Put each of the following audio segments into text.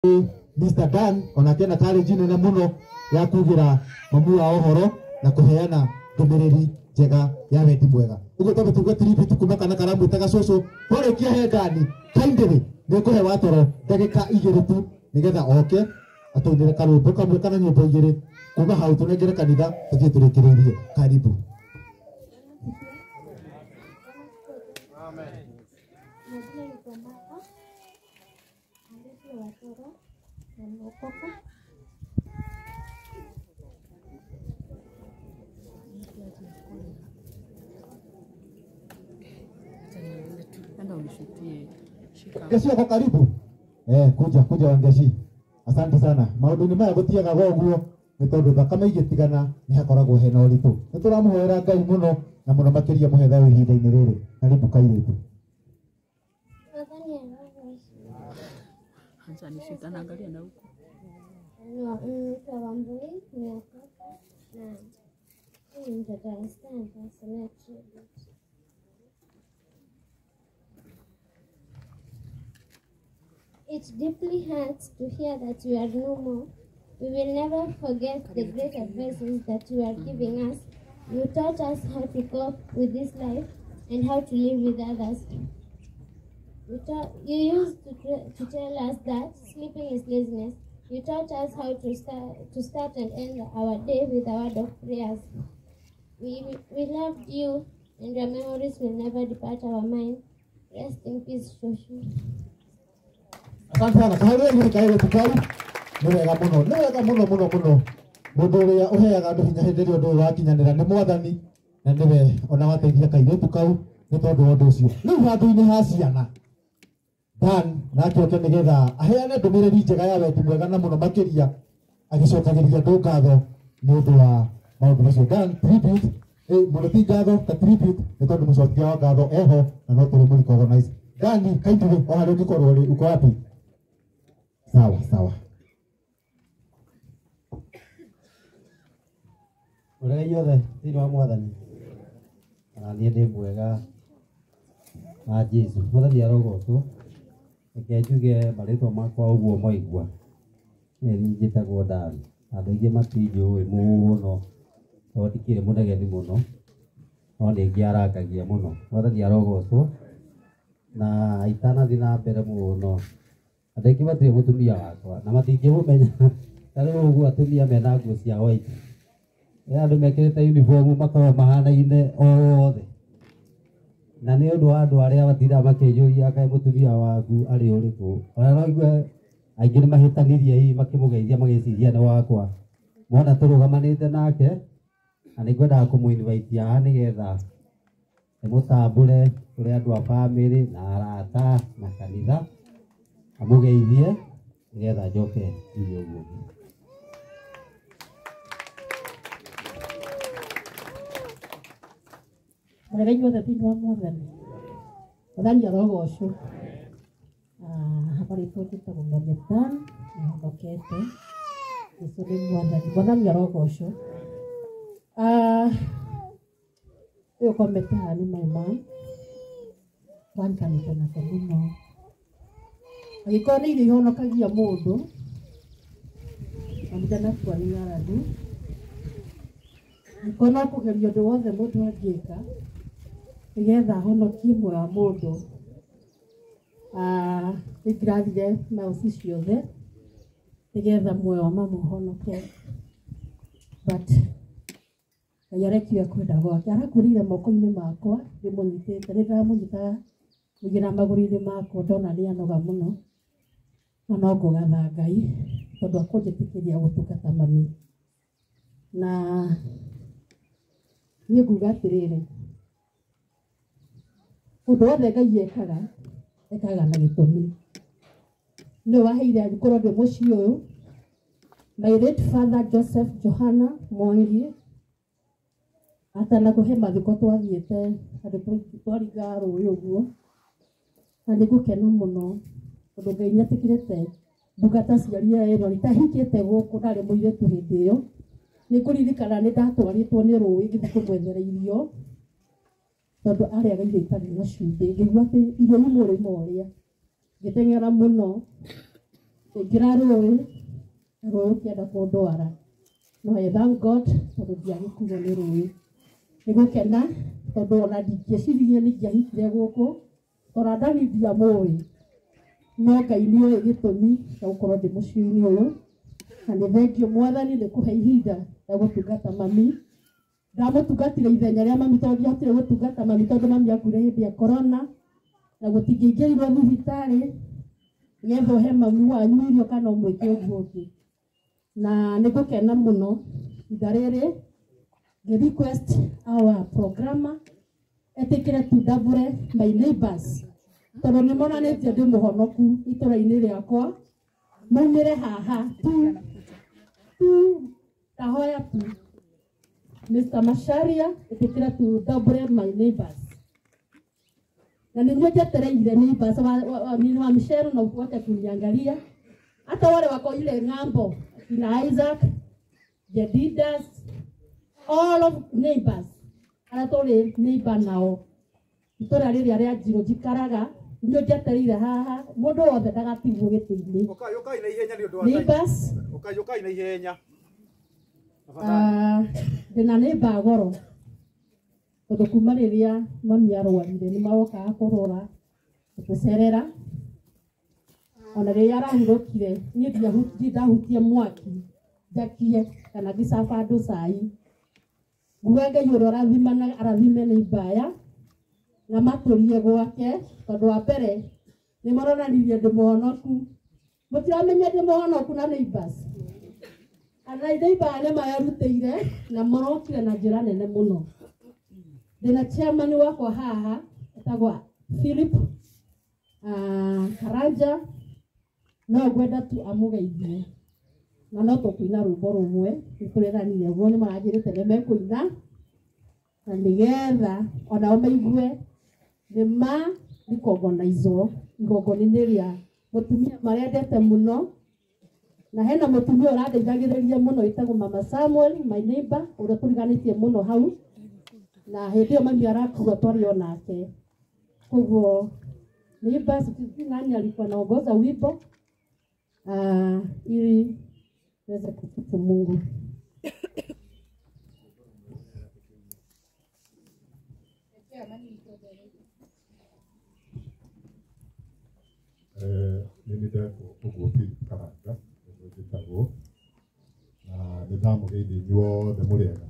Mr. Dan onake na courage nene muno ya kugira mamu wa uhoro na kuheana ndumiriri njega ya wendi mwega. Uguo twambe tuge tribute kuma kana karamwitaga cucu twarikia he Dani kindly nikuhe watoro ndagika igĩrĩ tu nigetha oke atũinĩre karwĩmbo kamwe kana nyĩmbo igĩrĩ kuma hau tũnengere kanitha tũthiĩ tũrĩkĩrĩirie. Karibu. Majina ni Tomaka Andrew Watoro na nimeokoka. Ngeci ako karibu. Kuja kuja Wangeci. Asante sana. Maũndũ-inĩ maya gũtiaga ũguo nĩ tondũ thakame igĩtigana nĩ hakoragwo hena ũritũ. Nĩ tũramũhoera Ngai mũno na mũno makĩria mũhe thayũ ihinda-inĩ rĩrĩ. Karibu kairĩtu. Mwathani arogocwo. Acha nishika naangalia na huko. Naitwa Wambui, nimeokoka na mimi ni mtoto wa Esther, nitasomea tribute. It deeply hurts to hear that you are no more. We will never forget the great advices that you are giving us. You taught us how to cope with this life and how to live with others. You used to tell us that sleeping is laziness. You taught us how to start and end our day with a word of prayers. We loved you, and your memories will never depart our mind. Rest in peace, Shoshu. Asante sana. Kaharĩrĩria kairĩtu kau. Nĩ wega mũno, nĩ wega mũno mũno mũno. Mũndũ ũrĩa ũheaga andũ hinya hĩndĩ ĩrĩa ũndũ ũyũ wakinyanĩra nĩ Mwathani, na nĩwe ona wateithia kairĩtu kau nĩ tondũ wa ũndũ ũcio. Rĩu handũ-inĩ ha ciana, Dan nake oke nĩgetha aheane ndũmĩrĩri njega ya wendi mwega na mũno makĩria agĩcokagĩria andũ ngatho nĩ ũndũ wa maũndũ macio. Dan, tribute, mũno ti ngatho ta tribute nĩ tondũ mũcokia wa ngatho eho na no tũrĩ mũrecognize. Dani, kaitũ o harĩa ũngĩkorwo ũrĩ, uko wapi? Sawa sawa. Ũrĩa inyuothe thĩinĩ wa Mwathani, ona niĩ ndĩ mwega na Jesũ. Mwathani arogocwo. Reke njuge marĩtwa makwa ũguo mwaigua. Niĩ niĩ njĩtagwo Dan. Andũ aingĩ matinjũĩ mũno, tondũ ndikĩrĩ mũnegeni mũno, no nĩ ngĩarangagia mũno. Mwathani arogocwo. Na itanathiĩ na mbere mũno, andũ aingĩ matirĩ mũtumia wakwa na matingĩmũmenya. Ta rĩu ũguo atumia mena nguo cia white, rĩrĩa andũ mekĩrĩte uniform makoragwo mahanaine othe. Na nĩ ũndũ wa andũ arĩa matindaga makĩnjũria kaĩ mũtumia waku arĩ ũrĩkũ, ona no igue aingĩ nĩ mahĩtanirie hihi makĩmũgeithia magĩciria nĩ wakwa. Mona tũrũgamanĩte nake, na nĩ ngwendaga kũmũ-invite haha nĩgetha ndĩmũtambũre kũrĩ andũ a bamĩrĩ na arata na kanitha, amũgeithie nĩgetha njoke njuge ũguo. Mũrege inyuothe thĩinĩ wa Mwathani. Mwathani arogocwo. Hakwa rĩtwa njĩtagwo Maria Dan, nĩhonokete. Jesũ nĩ Mwathani. Mwathani arogocwo. Ũyũ ũkomete haha nĩ my mom. Twanyitanĩte nake mũno. Angĩkorwo nĩ irio ihonokagia mũndũ, mami ndanakua nĩ ng'aragu. Angĩkorwo no kũgeria ũndũ wothe mũndũ angĩka nĩgetha ahonokie muoyo wa mũndũ, nĩngĩrathire miles ciothe nĩgetha muoyo wa mama ũhonoke. But Ngai arekire kwenda gwake, arakũrĩire moko-inĩ makwa ndĩmũnyitĩte, nĩ ndĩramũnyitaga ningĩ na magũrũ-inĩ makwa ndona nĩ anoga mũno, na no ngũgatha Ngai tondũ akũnjĩtĩkĩria gũtungata mami. Na niĩ nguga atĩrĩrĩ, ũndũ wothe Ngai ekaga, ekaga na gĩtũmi. Nĩwe waheire angĩkorwo ndĩ mũciĩ ũyũ, my late father Joseph Johana Mwangi atanakũhe mathiko twathiĩte handũ twaringaga rũĩ ũguo, na nĩ ngũkena mũno tondũ Ngai nĩetĩkĩrĩte ndungata ciaria ĩno itahikĩte gũkũ, ndarĩ mũirĩtu hĩndĩ ĩyo. Nĩ ngũririkana nĩ ndatwarĩtwo nĩ rũĩ ngĩthiĩ kũmwethera irio, tondũ arĩaga irio itarĩ na cumbĩ. Ngĩigua atĩ irio imwe ũrĩma ũrĩa, ngĩteng'era mũno. Ngĩra rũĩ rũĩ ũkĩenda kũndwara no I thank God tondũ ndiagĩkuo nĩ rũĩ. Nĩ gũkena tondũ ona ndingĩeciririe nĩ ingĩahikire gũkũ ona Dani ndiamũĩ no Ngai nĩoĩ gĩtũmi gĩa gũkorwo ndĩ mũciĩ-inĩ ũyũ na nĩ thengio Mwathani nĩ kũhe ihinda rĩa gũtungata mami. Ndamũtungatire ithenya rĩa mami tondũ ndiahotire gũtungata mami tondũ mami akuire hĩndĩ ya corona na gũtingĩingĩrirwo thibitarĩ nĩgetha ũhe mami wanyu irio kana ũmwĩke ũguo ũngĩ. Na nĩ ngũkena mũno ihinda rĩrĩ ngĩ request our programmer etĩkĩre tu double my neighbors tondũ nĩ monanĩtie ndĩ mũhonoku itũra-inĩ rĩakwa maumĩre haha tu tu tahoya tu Mr. Macharia ĩtĩkĩra tu double my neighbors na nĩ njetereire neighbors wa Michelle na wote kuniangalia hata wale wako ile ng'ambo kina Isaac Jedidas all of neighbors arĩa tũrĩ neighbor nao itũra rĩrĩa rĩa Njirũ njikaraga inyuĩ njetereire haha mũndũ wothe ndagatigwo gĩtĩ-inĩ. Ũkai na ihenya nĩ ũndũ wa neighbors. Ũkai na ihenya. Ndĩna neighbor goro tondũ kuma rĩrĩa mami arwarire nĩ marokaga kũrora gũtũcerera ona rĩrĩa arahurũkire niĩ ndindahutie mwaki njakie kana ngĩcaba andũ cai. Nguga Ngai ũrĩa ũrathimana arathime neighbor aya na matũrie gwake tondũ wa mbere nĩ maronanirie ndĩ mũhonoku. Mũtiramenya ndĩ mũhonoku na neighbors ana neighbor aya nĩ marerutĩire na marokire na njĩra nene mũno. Ndĩna chairman wakwa haha etagwo Philip Karanja no ngwenda tu amũgeithie na no tũkũina rwĩmbo rũmwe nĩtũreranire ũguo nĩ maranjĩrĩte nĩ mekũina na nĩgetha onao maigue nĩ ma recognize-wo igongona-inĩ rĩa mũtumia marendete mũno na hena mũtumia ũrandeithagĩrĩria mũno wĩtagwo Mama Samuel my neighbor ũrĩa tũriganĩtie mũno hau na hĩndĩ ĩyo mami arakua twarĩ onake. Koguo neighbors sijui nani alikuwa anaongoza wimbo ili tuweze kusifu Mungu. Nĩ ndetwo ũguo Philip Karanja nĩguo njĩtagwo na nĩ ndamũgeithia inyuothe mũrĩega.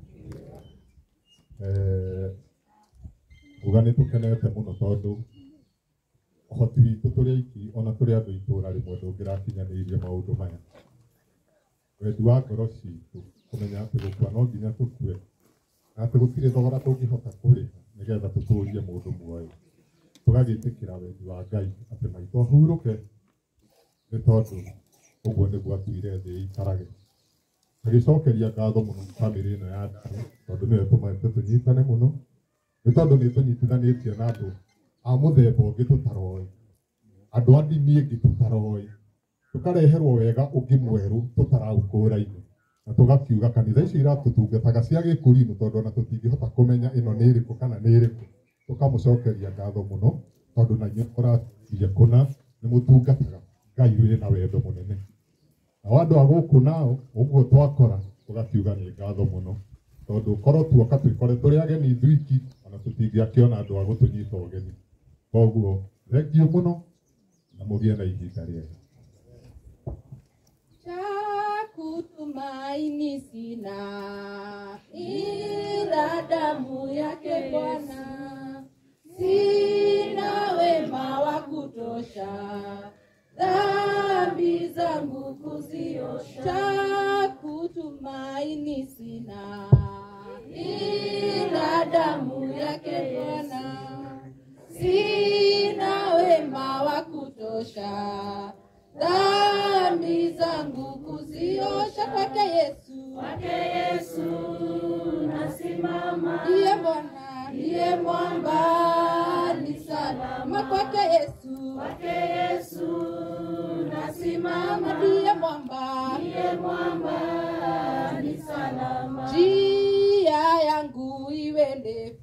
Nguga nĩ tũkenete mũno tondũ ũhoti witũ tũrĩ aiki ona tũrĩ andũ itũra rĩmwe ndũngĩrakinyanĩirie maũndũ maya. Wendi wa ngoro citũ kũmenya atĩ gũkua no nginya tũkue na atĩ gũtirĩ thogora tũngĩhota kũrĩha nĩgetha tũtũrie mũndũ muoyo. Tũgagĩtĩkĩra wendi wa Ngai atĩ maitũ ahurũke nĩ tondũ ũguo nĩguo atuire thĩ ĩikarage. Agĩcokeria ngatho mũno bamĩrĩ ĩno ya Ndari tondũ nĩyo ĩtũmĩte tũnyitane mũno nĩ tondũ nĩ tũnyitithanĩtie na andũ a mũthemba ũngĩ tũtaroĩ andũ a ndini ĩngĩ tũtaroĩ tũkareherwo wega ũngĩ mwerũ tũtaraũkũraine na tũgakiuga kanitha icio iratũtungataga cia gĩkũrinũ tondũ ona tũtingĩhota kũmenya ĩno nĩ ĩrĩkũ kana nĩ ĩrĩkũ. Tũkamũcokeria ngatho mũno tondũ na inyuĩ mũrathirie kũna nĩ mũtungataga Ngai wĩna wendo mũnene. Nao andũ a gũkũ nao ũguo twakora tũgakiuga nĩ ngatho mũno tondũ korwo tuoka twĩkore tũrĩ ageni ithuiki ona tũtingĩakĩona andũ a gũtũnyita ũgeni. Koguo thengiũ mũno na mũgĩe na ihinda rĩega. Cha kutumaini sina ila damu yake Bwana, sina wema wa kutosha dhambi zangu kuziosha. Cha kutumaini sina ila damu yake Bwana, sina wema wa kutosha dhambi zangu kuziosha. Kwake Yesu, kwake Yesu nasimama, ndiye Bwana, ndiye mwamba ni salama. Kwake Yesu, kwake Yesu nasimama, ndiye mwamba, ndiye mwamba ni salama. Njia yangu iwe ndefu